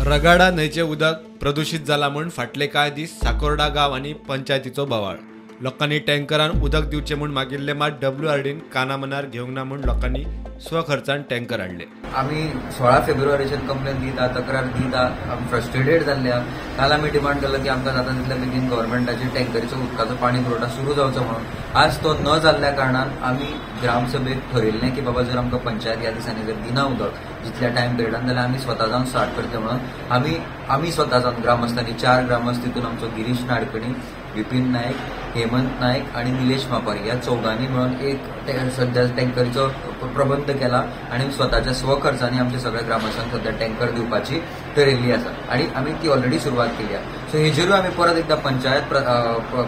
रगाडा न्हंयचें उदक प्रदूषित जाला म्हूण फाटले कांय दीस साकोर्डा गांव आनी पंचायतीचो बोवाळ. लोकांनी टँकरान उदक दिवचें म्हूण मागिल्लें मात डब्ल्यूआरडीन कानामनार घेवंक ना म्हूण लोकांनी स्वखर्चान टँकर हाडले. आमी 16 फेब्रुवारीचेर कंप्लेन दिता, तक्रार दिता, आमी फ्रस्ट्रेटेड जाल्ले. काल आमी डिमांड केलो की आमकां जाता तितल्या बेगीन गव्हर्मेंटाचे टँकरीचो उदकाचो पाणी पुरवठा सुरू जावचो म्हणून. आज तो न जाल्ल्या कारणान आमी ग्रामसभेक ठरयल्लें की बाबा जर आमकां पंचायत ह्या दिसांनी जर दिना उदक जितल्या टायम पिरियडान जाल्यार आमी स्वता जावन स्टार्ट करतले म्हणून आमी स्वता जावन ग्रामस्थांनी 4 ग्रामस्थ तितून आमचो गिरीश नाडकणी, विपीन नायक, हेमंत नायक आनी निलेश मापारी ह्या चौगांनी मेळून एक सद्या टँकरीचो प्रबंध केला आनी स्वताच्या स्वखर्चांनी आमच्या सगळ्या ग्रामस्थांक सद्या टँकर दिवपाची ठरयल्ली आसा आनी आमी ती ऑलरेडी सुरवात केली आसा. सो हेजेरूय आमी परत एकदां पंचायत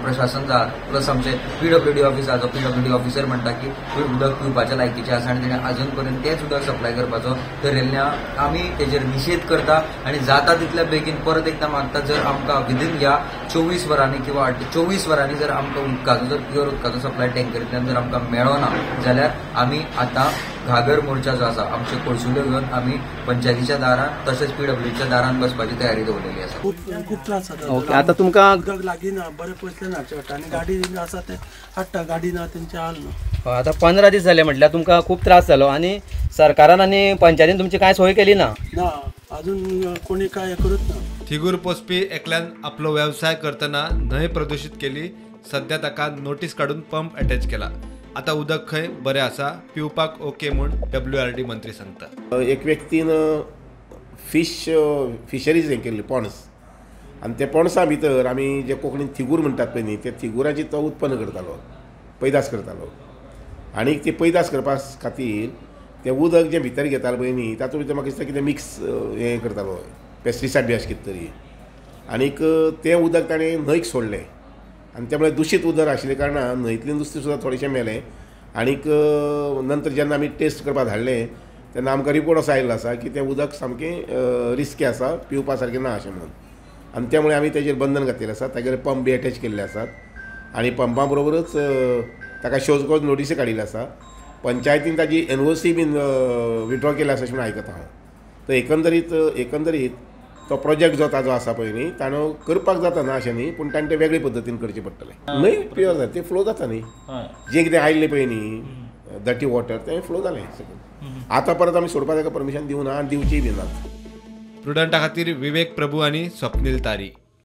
प्रशासन प्लस आमचे पीडब्ल्यूडी ऑफिस आसा, जो पीडब्ल्यूडी ऑफिसर म्हणटा की उदक पिवपाच्या लायकीचें आसा आनी तेणें अजून पर्यंत तेंच उदक सप्लाय करपाचो ठरयल्लें. आमी तेजेर निशेध करता आनी जाता तितल्या बेगीन परत एकदां मागता जर आमकां विदीन ह्या 24 वरांनी किंवा 24 वरांनी जर आमकां उदकाचो जर प्युअर उदकाचो सप्लाय टँकरींतल्यान जर आमकां मेळो ना जाल्यार आमी आतां घागर मोर्चा जो आसा आमचे कोळसुल्यो घेवन आमी पंचायतीच्या दारान तशेंच पीडब्ल्यूच्या दारान बसपाची तयारी दवरलेली आसा. खूब त्रास जाता. ओके, आतां तुमकां उदक लागीं ना, बरें पयसल्यान हाडचें पडटा आनी गाडी आसा ते हाडटा, गाडी ना तेंचे हाल ना. आतां 15 दीस जाले म्हटल्यार तुमकां खूब त्रास जालो आनी सरकारान आनी पंचायतीन तुमची कांय सोय केली ना? ना, अजून कोणी काय करूच ना. थिगूर पोसपी एकल्यान आपलो वेवसाय करतना न्हंय प्रदूषित केली. सध्या ताका नोटीस काडून पंप अटॅच केला. आतां उदक खंय बरें आसा, पिवपाक ओके म्हूण डब्ल्यूआरडी मंत्री सांगता. एक व्यक्तीन फिशरीज हें केल्ली पणस आनी ते पणसा भितर आमी जे कोंकणीन थिगूर म्हणटात पळय न्ही, ते थिगुराची तो उत्पन्न करतालो, पैदास करतालो. आनी ती पैदास करपा खातीर तें उदक जें भितर घेतालो पळय न्ही तातूंत भितर म्हाका दिसता कितें मिक्स हें करतालो, पेस्टिसायड बी अशें कितें तरी. आनीक तें उदक ताणें न्हंयक सोडलें आनी त्यामुळे दूषित उदक आशिल्ल्या कारणान न्हंयतलें नुस्तें सुद्दां थोडेशें मेलें. आनीक नंतर जेन्ना आमी टेस्ट करपाक धाडलें तेन्ना आमकां रिपोर्ट असो आयिल्लो आसा की तें उदक सामकें रिस्की आसा, पिवपा सारकें ना अशें म्हणून. आनी त्यामुळे आमी तेजेर बंधन घातलेलें आसा, तागेले पंप बी एटॅच केल्ले आसात आनी पंपा बरोबरच ताका शोज कॉज नोटीसूय काडिल्ली आसा. पंचायतीन ताजी एनओसी बीन विड्रॉ केली आसा अशें म्हणून आयकता हांव. तर एकंदरीत तो प्रोजेक्ट जो ताजो आसा पळय न्ही ताणें करपाक जाता ना अशें न्ही, पूण ताणें तें वेगळे पद्दतीन करचें पडटलें. न्हय प्युअर जाता, तें फ्लो जाता न्ही, जें कितें आयिल्लें पळय न्ही डर्टी वॉटर तें फ्लो जालें सगळें. आतां परत आमी सोडपाक ताका परमिशन दिवना आनी दिवचीय बी ना. प्रुडंटा खातीर विवेक प्रभू आनी स्वप्नील तारी.